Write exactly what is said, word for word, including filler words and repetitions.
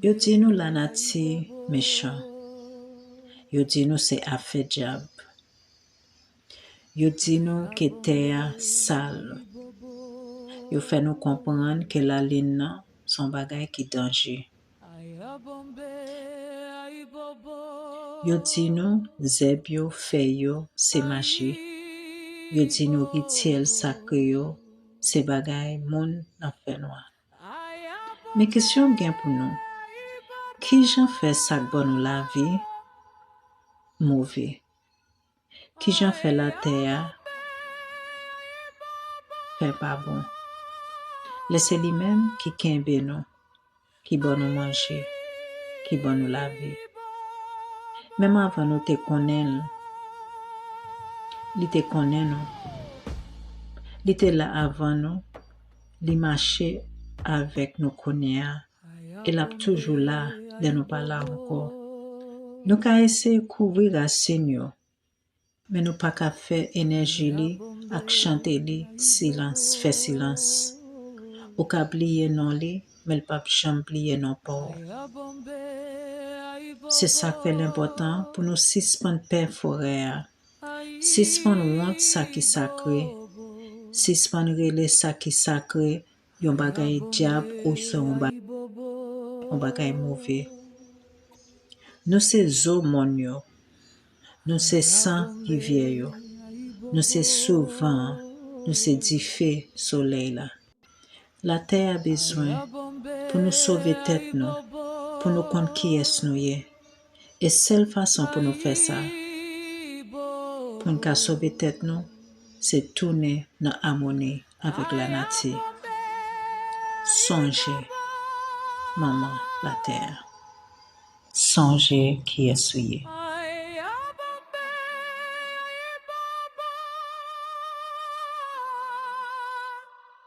Yo di nou lanati mechan. Yo di nou se afè dyab. Yo di nou ke tè a sal. Yo fè nou konprann ke lalin nan se yon bagay ki danje. Yo di nou zèb yo, fèy yo, se maji. Yo di nou rityèl sakre yo, se bagay moun nan fènwa. Men kesyon m gen pou nou, kijan fè sa k ban nou lavi move? Kijan fè latè a fè pa bon? Lè se li menm ki kenbe nou, ki ban nou manje, ki ban nou lavi. Menm avan nou te konnen l, li te konnen nou. Li te la avan nou, li mache avèk nou kounye a, e l ap toujou la lè nou pa la ankò. Nou ka eseye kouvri rasin yo, men nou pa ka fè enèji li ak chante li silans, fè silans. Ou ka bliye non li, men l p ap janm bliye non pa w. Se sa k fè l enpòtan pou nou sispann pè forè a, sispann wont sa ki sakre, sispann rele sa ki sakre yon bagay dyab oswa yon ba-, yon bagay move. Nou se zo mòn yo. Nou se san rivyè yo. Nou se sou van an. Nou se dife solèy la. Latè a bezwen pou nou sove tèt nou, pou nou konn kiyès nou ye. E sèl fason pou nou fè sa, pou n ka sove tèt nou, se tounen nan amoni avèk lanati. Sonje Manman Latè a. Sonje kiyès ou ye.